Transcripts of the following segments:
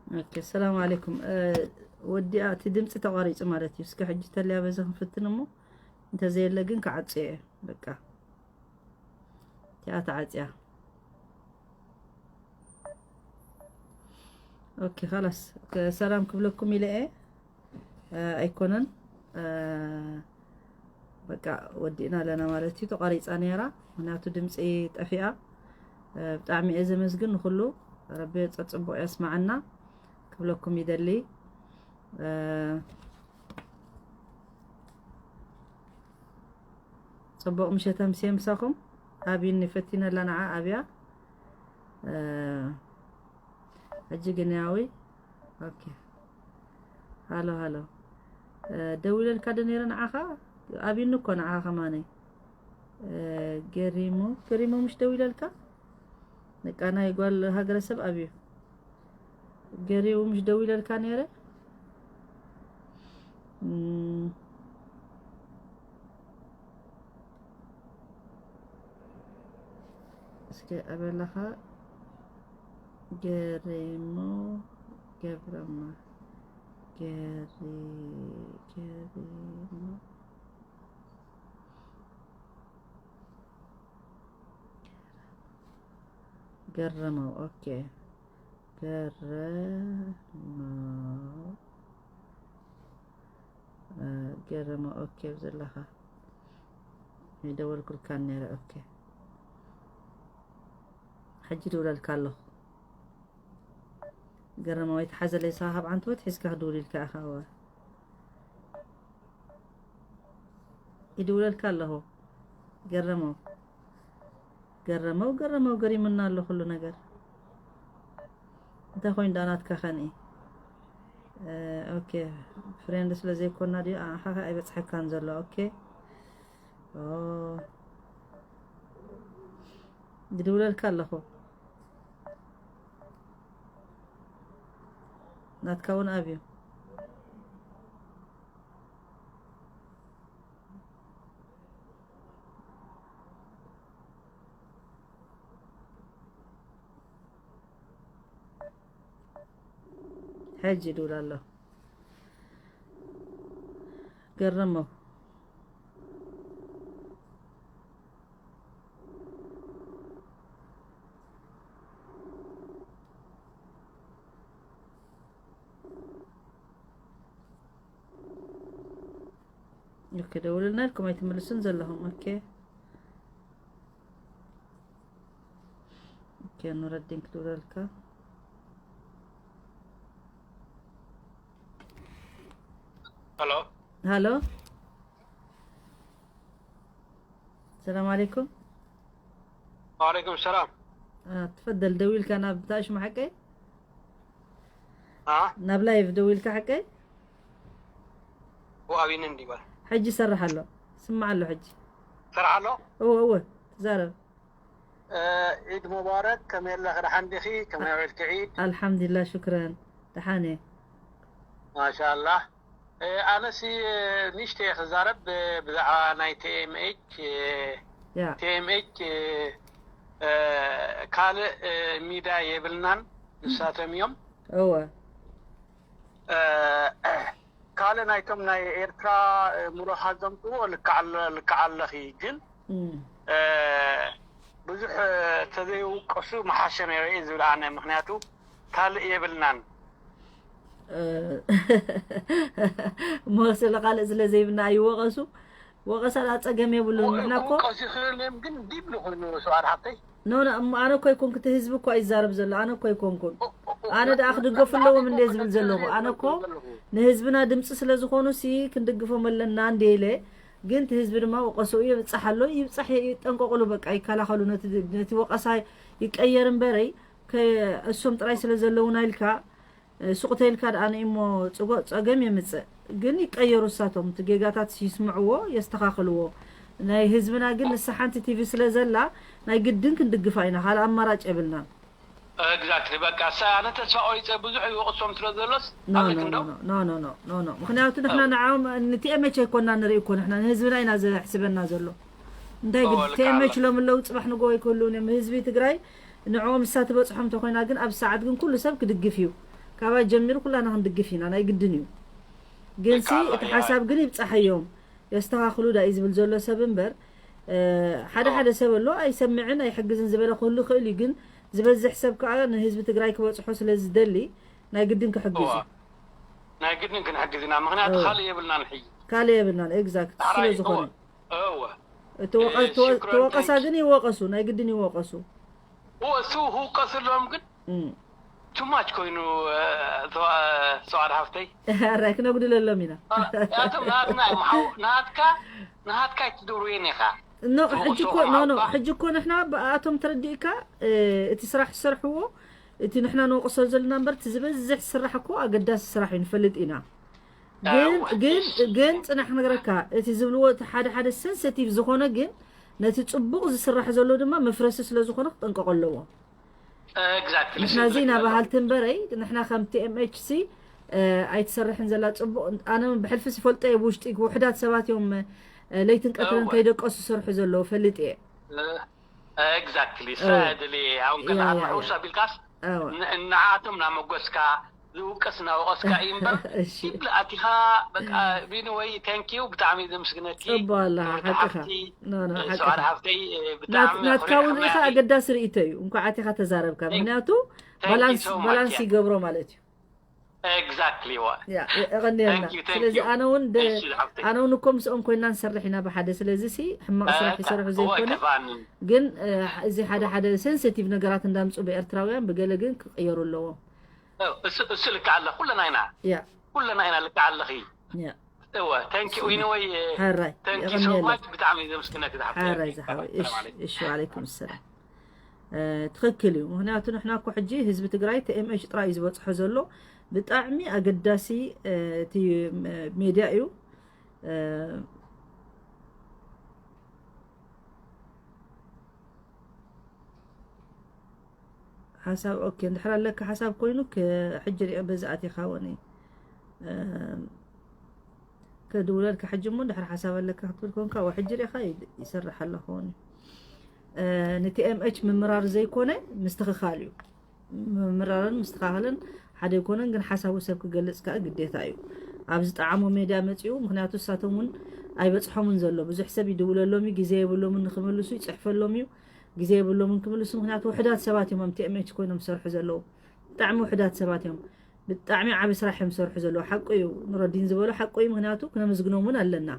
ኦኬ፣ ሰላም ዓለይኩም። እ፣ ወዲኣ እቲ ድምፂ ተቋሪፁ ማለት እዩ። እስከ ሕጂ ተልያ በዚ ክንፍትን እሞ፣ እንተዘየለ ግን ክዓፅዮ እየ። በቃ፣ እቲኣ ተዓፅያ። ኦኬ፣ ኻላስ፣ ከ-፣ ሰላም ክብለኩም ኢለ እየ። እ፣ ኣይኮነን። እ፣ በቃ፣ ወዲእና ኣለና ማለት እዩ። ተቋሪፃ ነይራ፣ ምኽንያቱ ድምፂ ጠፊኣ። እ፣ ብጣዕሚ እየ ዘመስግን ንኹሉ። ረቢ ጸጽቡቕ የስማዓና ክብለኩም ይደሊ። እ፣ ጽቡቕ ምሸት ኣምስየ ምሳኹም። ኣብይኒ ፈቲነ ኣላ ንዓ ኣብያ። እ፣ ሕጂ ግን ያዊ። ኦኬ። ሃሎ፣ ሃሎ። እ፣ ደዊለልካ ዶ ነይረ ንዓኻ? ኣብይኒ እኮ ንዓኻ ከማነይ። እ፣ ገሪሞ፣ ገሪሞ ምሽ ደዊለልካ? በቃ ናይ ጓል ሃገረሰብ ኣብዩ። ገሪው ምሽ ደዊለልካ ነይረ? እም፣ እስከ ኣበላኻ ገሪሞ ገብረማ፣ ገሪ-፣ ገሪሞ ገረመው። ኦኬ። ገረመው። እ፣ ገረመው። ኦኬ፣ ብዘለኻ ይደወልኩልካ ነይረ። ኦኬ። ሕጂ ድውለልካ ኣለኹ። ገረመው፣ ኣይትሓዘለይ፣ ሰኻ ካብ ዓንተቦት ሒዝካ ክድውል ኢልካ ኢኻ። እወ። ይድውለልካ ኣለኹ። ገረመው፣ ገረመው፣ ገረመው፣ ገሪሙና ኣሎ ኩሉ ነገር። እንታይ ኮይኑ ደኣ ናትካ ከንኢ? እ፣ ኦኬ፣ ፍሬንድ ስለ ዘይኮና ድዩ? ኣሓ፣ ኣይበጽሐካን ዘሎ። ኦኬ። ኦ፣ ይድውለልካ ኣለኹ። ናትካ እውን ኣብዩ። ሕጂ ይድውል ኣሎ። ገረመው። ኦኬ፣ ደውልና ኢልኩም ኣይትምልሱን ዘለኹም። ኦኬ። ኦኬ፣ ኑረዲን ክድውለልካ። ሃሎ። ሃሎ። ሰላም ዓለይኩም። ወዓለይኩም ሰላም። አ፣ ትፈደል፣ ደዊልካ ናብ እንታይ ሽሙ ሓቀይ? አ? ናብ ላይቭ ደዊልካ ሓቀይ? ወኣቢኒ እንዲባ። ሕጂ ይሰርሕ ኣሎ። ስማዕ ኣሎ ሕጂ። ይሰርሕ ኣሎ? እወ፣ እወ፣ ትዛረብ። እ፣ ዒድ ሙባረክ፣ ከመይ ኣለኺ? ደሓን ዲኺ? ከመይ ውዒልኪ ዒድ? ኣልሓምዱሊላህ፣ ሹክረን። ደሓን እየ። ማሻኣላህ። እ፣ ኣነሲ፣ እ፣ ንእሽተይ ክዛረብ፣ እ፣ ብዛዕባ ናይ ቲ ኤም ኤች፣ እ፣ ያ። ቲ ኤም ኤች፣ እ፣ እ፣ ካልእ፣ እ፣ ሚድያ የብልናን፣ ንሳቶም እዮም። እወ። እ፣ ካልእ ናይቶም ናይ ኤርትራ፣ እ፣ ምሩኻት ዘምጽእዎ ልክዕ ኣለ-፣ ልክዕ ኣለኺ፣ ግን፣ እም። እ፣ ብዙሕ፣ እ፣ ተዘይውቀሱ ምሓሸ ነይሩ እየ ዝብል ኣነ፣ ምኽንያቱ ካልእ የብልናን። እ፣ እሞ ስለ ካልእ ስለ ዘይብልና ኣይወቐሱ፣ ወቐሳ ደኣ ጸገም የብሉን። ወ-፣ ንሕና እኮ ክውቀሱ ይኽእሉ እዮም፣ ግን ዲብሊ ኮይኑ ስብኣት ሓፍተይ። ኖ፣ ኖ፣ እሞ ኣነ እኮ ኣይኮንኩ፣ እቲ ህዝቢ እኮ ይዛረብ ዘሎ፣ ኣነ እኮ ኣይኮንኩን። ኦ፣ ኦ፣ ኦ፣ ኣነ ደኣ ኦ፣ ክድገፉ ኣለዎም እንደ ዝብል ዘለኹ። ኣነ እኮ ንህዝብና ድምፂ ስለ ዝኾኑ ሲ ክንድግፎም ኣለና እንደ ኢለ፣ ግን እቲ ህዝቢ ድማ ወቐስኡ የብፅሕ ኣሎ፣ ይብፃሕ፣ ይጠንቀቑሉ፣ በቃ ይከላኸሉ፣ ነቲ፣ ነቲ ወቐሳ ይቀየር እምበረይ፣ ከ-፣ እሶም ጥራይ ስለ ዘለዉና ኢልካ፣ እ፣ ሱቕ ተይልካ ደኣ ንእሞ ጽጎ-፣ ጸገም የምጽእ። ግን ይቀየሩ እሳቶም፣ እቲ ጌጋታት ይስምዕዎ፣ የስተኻኽልዎ። ናይ ህዝብና ግን ንሳ ሓንቲ ቲቪ ስለ ዘላ፣ ናይ ግድን ክንድግፋ ኢና፣ ካልእ ኣማራጭ የብልናን። ኤግዛክትሊ፣ በቃ፣ እሳ-፣ ኣነ ተስፋ ቆሪጸ፣ ብዙሕ ይወቕሶም ስለ ዘሎስ፣ ኖ፣ ኣልክ ኖ፣ እንዶ? ኖ፣ ኖ፣ ኖ፣ ኖ፣ ኖ፣ ኖ። ምኽንያቱ ንሕና ኣው። ንዓኦም ን-፣ ቲ ኤም ኤች ኣይኮንና ንርኢ እኮ፣ ንሕና ንህዝብና ኢና ዘሕስበና ዘሎ። እንታይ ኦ፣ ግድ-፣ ልክ ቲ ኤም ኤች ኣለኻ። ሎም ኣለዉ፣ ጽባሕ ንግሆ ኣይክህልዉን እዮም። ህዝቢ ትግራይ ንዕኦም እሳ ትበጽሖም እንተኾይና ግን፣ ኣብ ሰዓት ግን ኩሉ ሰብ ክድግፍ እዩ። ካባይ ጀሚሩ ኩላና ክንድግፍ ኢና፣ ናይ ግድን እዩ። ግን ሲ ልክዕ ኣላ፣ እቲ ያ። ሓሳብ ግን ይብጻሓዮም፣ የስተኻኽሉ ዳ እዩ ዝብል ዘሎ ሰብ እምበር፣ እ፣ ሓደ ሓደ ሰብ ኣሎ ኣይሰምዕን ኣይሕግዝን ዝበለ ክህሉ ይኽእል እዩ። ግን ዝበዝሕ ሰብ ከዓ ንህዝቢ ትግራይ ክበፅሖ ስለ ዝደሊ ናይ ግድን ክሕግዝ እዩ። ናይ ግድን ክንሕግዝ ኢና፣ ምክንያቱ እወ። ካልእ የብልናን ሕጂ። ካልእ የብልናን፣ ኤግዛክት፣ ስለ ሕራይ፣ ዝኾነ እወ፣ እወ። ተወቀ- እ፣ ተወ- ሽክረን ተወቀሳ thank you። ግን ይወቀሱ፣ ናይ ግድን ይወቀሱ። እወ፣ እሱ ክውቀሱ ኣለዎም ግን እም። ቱማች ኮይኑ፣ እ፣ ተዋ-፣ ሰዋድ ሃፍተይ። ሕራይ ክነጉድለሎም ኢና። ያቶም ናትና እዮም፣ ሓው-፣ ናትካ፣ ናትካ ኣይትድርየን ኢኻ። ኖ ተወቅሶ ሕጂ እኮ ኖ ኖ ከማውካ። ሕጂ እኮ ንሕና ብኣቶም ተረዲእካ፣ እ፣ እቲ ስራሕ ዝሰርሕዎ፣ እቲ ንሕና ንወቅሶ ዘለና እምበር እቲ ዝበዝሕ ስራሕ እኮ ኣገዳሲ ስራሕ እዩ፣ ንፈልጥ ኢና። ግን እወ። ግን ግን ፅናሕ ክነግረካ፣ እቲ ዝብልዎ እቲ ሓደ ሓደ ሰንሰቲቭ ዝኾነ ግን ነቲ ፅቡቕ ዝስራሕ ዘሎ ድማ መፍረሲ ስለ ዝኾነ ክጠንቀቆ ኣለዎ። ኤግዛክትሊ፣ ንሕና እዚ ኢና በሃልቲ እምበረይ፣ ንሕና ከም ቲ ኤም ኤች ሲ፣ እ፣ ኣይትሰርሕን ዘላ ፅቡቕ። ኣነ ብሕልፊ ዝፈልጦ እየ፣ ብውሽጢ ውሕዳት ሰባት እዮም፣ እ፣ ለይትን ቀትርን እወ። ከይደቀሱ ዝሰርሑ ዘለዉ ፈልጥ እየ። ኤግዛክትሊ፣ እሳ እወ። እያ ድልየ። ኣሁን ያ፣ ከላ ያ፣ ንዑሳ ያ። ቢልካስ እወ። ን-፣ ንዓቶም እናመጎስካ ዝውቀስ እናወቀስካ እዩ እምበር እሺ። ሲምፕል ኣቲኻ በቃ ቢኒ ወይ ታንክ ዩ ብጣዕሚ ዘምስግነኪ ጽቡቕ ኣላ፣ ክብርቲ ሓቅኻ። ሓፍቲ ኖ፣ ኖ፣ ሓቅኻ። ሰዓድ ሓፍተይ እ፣ ብጣዕሚ ናት-፣ ናትካ እውን ኣኽቢርካ ርኢኻ ያኺ። ኣገዳሲ ርእይቶ እዩ። እንኳዕ ኣቲኻ ተዛረብካ። Thank-፣ ምክንያቱ thank you ባላንስ፣ so much፣ ባላንስ ያ። ይገብሮ ማለት እዩ። ኤግዛክትሊ ዋ ያ፣ የቐንየልና። Thank you፣ thank ስለዚ you። ኣነ እውን ደ-፣ እሺ፣ ሓፍተይ። ኣነ እውን እኮ ምስኦም ኮይና ንሰርሕ ኢና ብሓደ። ስለዚ ሲ ሕማቕ ስራሕ እ፣ ይሰርሑ እወ፣ ዘይኮነ ከፋኒ። ግን፣ እ፣ እዚ ሓደ ሓደ ሴንሲቲቭ ነገራት እንዳምፁ ብኤርትራውያን ብገለ ግን ክቕየሩ ኣለዎም። እ፣ እሱ፣ እሱ ልክዕ ኣለ። ኩለና ኢና። ያ፣ ኩለና ኢና ልክዕ ኣለኺ። ያ። እወ፣ ታንክ ዩ። ኢኒወይ፣ እ፣ ሓራይ፣ ታንክ ዩ ሶ የቐንየለይ። ማች። ብጣዕሚ ዘመስግነክ ዝሓፍተይ። ሓራይ ዝሓወይ። እሺ፣ ሰላም ዓለይኩም። እሺ፣ ወዓለይኩም ሰላም። እ፣ ትኽክል እዩ። ምክንያቱ ንሕና እኮ ሕጂ ህዝቢ ትግራይ ቲ ኤም ኤች ጥራይ እዩ ዝበፅሖ ዘሎ። ብጣዕሚ ኣገዳሲ፣ እ፣ እቲ፣ እ፣ ሜድያ እዩ። እ፣ ሓሳብ፣ ኦኬ፣ እንድሕር ኣለካ ሓሳብ ኮይኑ ክ-፣ ሕጂ ሪኦ በዚ ኣቲኻ ወኒ፣ እ፣ ከድውለልካ ሕጂ እሞ እንድሕር ሓሳብ ኣለካ ክትብል ኮንካ፣ ወ-፣ ሕጂ ሪኢኻ ይ-፣ ይሰርሕ ኣለኹ ወኒ። እ፣ ን ቲ ኤም ኤች ምምራር ዘይኮነ ምስትኽኻል እዩ። ምምራርን ምስትኻኸልን ሓደ ኣይኮነን፣ ግን ሓሳቡ ሰብ ክገልጽ ከኣ ግዴታ እዩ። ኣብ ዝጠዓሞ ሜድያ መጺኡ፣ ምኽንያቱ ንሳቶም እውን ኣይበጽሖምን ዘሎ። ብዙሕ ሰብ ይድውለሎም እዩ፣ ግዜ የብሎምን ንኽምልሱ፣ ይጽሕፈሎም እዩ፣ ግዜ የብሎምን ክምልሱ፣ ምኽንያቱ ውሑዳት ሰባት እዮም ኣብ ቲ ኤም ኤች ኮይኖም ዝሰርሑ ዘለዉ። ብጣዕሚ ውሑዳት ሰባት እዮም። ብጣዕሚ ዓቢ ስራሕ እዮም ዝሰርሑ ዘለዉ። ሓቁ እዩ፣ ኑረዲን ዝበሎ ሓቁ እዩ፣ ምኽንያቱ ክነመስግኖም እውን ኣለና።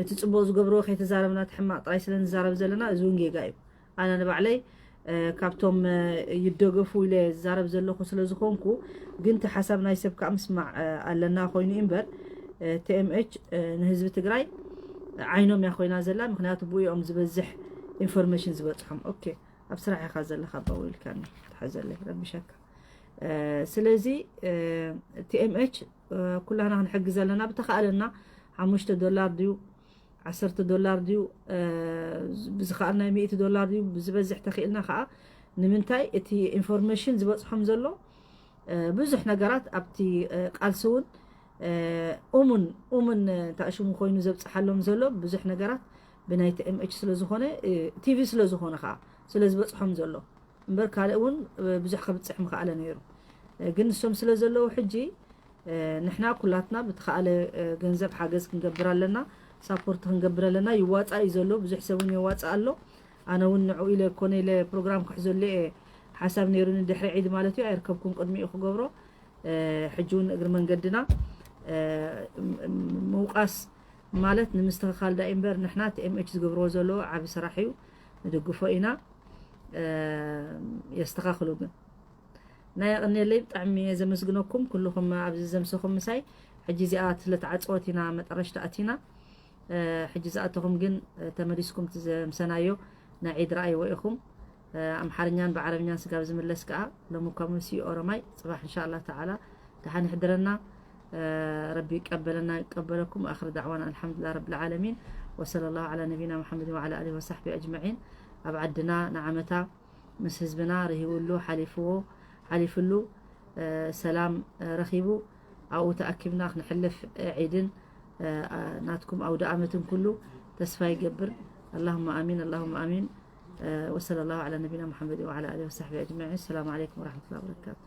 እቲ ጽቡቕ ዝገብርዎ ከይተዛረብና፣ እቲ ሕማቕ ጥራይ ስለ ንዛረብ ዘለና፣ እዚ እውን ጌጋ እዩ። ኣነ ንባዕለይ፣ እ፣ ካብቶም፣ እ፣ ይደገፉ ኢለ ዝዛረብ ዘለኹ ስለ ዝኾንኩ፣ ግን እቲ ሓሳብ ናይ ሰብ ከኣ ምስማዕ፣ እ፣ ኣለና ኮይኑ እዩ እምበር፣ እ፣ ቲ ኤም ኤች፣ እ፣ ንህዝቢ ትግራይ ዓይኖም እያ ኮይና ዘላ። ምኽንያቱ ብኡ እዮም ዝበዝሕ ኢንፎርሜሽን ዝበጽሖም። ኦኬ፣ ኣብ ስራሕ ኢኻ ዘለኻ፣ ባው ኢልካኒ፣ ትሓዘለይ፣ ረቢሸካ። እ፣ ስለዚ፣ እ፣ ቲ ኤም ኤች፣ እ፣ ኩላህና ክንሕግዝ ኣለና። ብተኻእለና ሓሙሽተ ዶላር ድዩ፣ ዓሰርተ ዶላር ድዩ፣ እ፣ ብዝኸኣልና ሚእቲ ዶላር ድዩ፣ ብዝበዝሕ ተኽኢልና ኸዓ፣ ንምንታይ እቲ ኢንፎርሜሽን ዝበጽሖም ዘሎ፣ እ፣ ብዙሕ ነገራት ኣብቲ፣ እ፣ ቃልሲ እውን፣ እ፣ እሙን፣ እሙን፣ እ፣ እንታይ ሽሙ ኮይኑ ዘብጽሓሎም ዘሎ ብዙሕ ነገራት ብናይ ቲ ኤም ኤች ስለ ዝኾነ፣ እ፣ ቲ ቪ ስለ ዝኾነ ኸዓ ስለ ዝበጽሖም ዘሎ። እምበር ካልእ እውን፣ እ፣ ብዙሕ ከብጽሕ ምኽኣለ ነይሩ። እ፣ ግን ንሶም ስለ ዘለዉ ሕጂ፣ እ፣ ንሕና ኩላትና ብተኻእለ፣ እ፣ ገንዘብ ሓገዝ ክንገብር ኣለና፣ ሳፖርት ክንገብር ኣለና። ይዋጻእ እዩ ዘሎ፣ ብዙሕ ሰብ እውን የዋጽእ ኣሎ። ኣነ እውን ንዕኡ ኢለ ኮነ ኢለ ፕሮግራም ክሕዘሉ እየ ሓሳብ ነይሩኒ፣ ድሕሪ ዒድ ማለት እዩ፣ ኣይርከብኩን ቅድሚኡ ክገብሮ። እ፣ ሕጂ እውን እግሪ መንገድና፣ እ፣ ም-፣ ም-፣ ምውቃስ ማለት ንምስትኽኻል ዳ እምበር፣ ንሕና ቲ ኤም ኤች ዝገብርዎ ዘለዎ ዓቢ ስራሕ እዩ፣ ንድግፎ ኢና። እ፣ የስተኻኽሉ ግን። ናይ የቐንየለይ፣ ብጣዕሚ እየ ዘመስግነኩም ኩልኹም ኣብዚ ዘምሰኹም ምሳይ። ሕጂ እዚኣ ስለተዓጸወት ኢና መጠረሽታ ኣቲና። እ፣ ሕጂ ዝኣተኹም ግን፣ እ፣ ተመሊስኩም እቲ ዘምሰናዮ ናይ ዒድ ረኣይዎ ኢኹም። እ፣ ኣምሓርኛን ብዓረብኛን ስጋብ ዝምለስ ከኣ፣ ሎሚ እኳ መሲኡ ኦሮማይ፣ ጽባሕ እንሻኣላህ ተዓላ ደሓን ይሕድረና። እ፣ ረቢ ይቀበለና፣ ይቀበለኩም። ኣኽር ዳዕዋና ኣልሓምዱሊላህ ረብል ዓለሚን። ወሰለላሁ ዓላ ነቢና ሙሓመድን ወዓላ ኣሊሂ ወሳሕቢ ኣጅመዒን። ኣብ ዓድና ንዓመታ ምስ ህዝብና ርሂውሉ ሓሊፍዎ፣ ሓሊፍሉ፣ እ፣ ሰላም፣ እ፣ ረኺቡ ኣብኡ ተኣኪብና ክንሕልፍ፣ እ፣ ዒድን፣ እ፣ ኣ-፣ ናትኩም ኣውደ ኣመትን ኩሉ ተስፋ ይገብር። ኣላሁመ ኣሚን፣ ኣላሁመ ኣሚን። እ፣ ወሰለላሁ ዓላ ነቢና ሙሓመድ ወዓላ ኣሊሂ ወሳሕቢ ኣጅመዒን። ሰላም ዓለይኩም ወረሕመቱላሂ ወበረካቱ።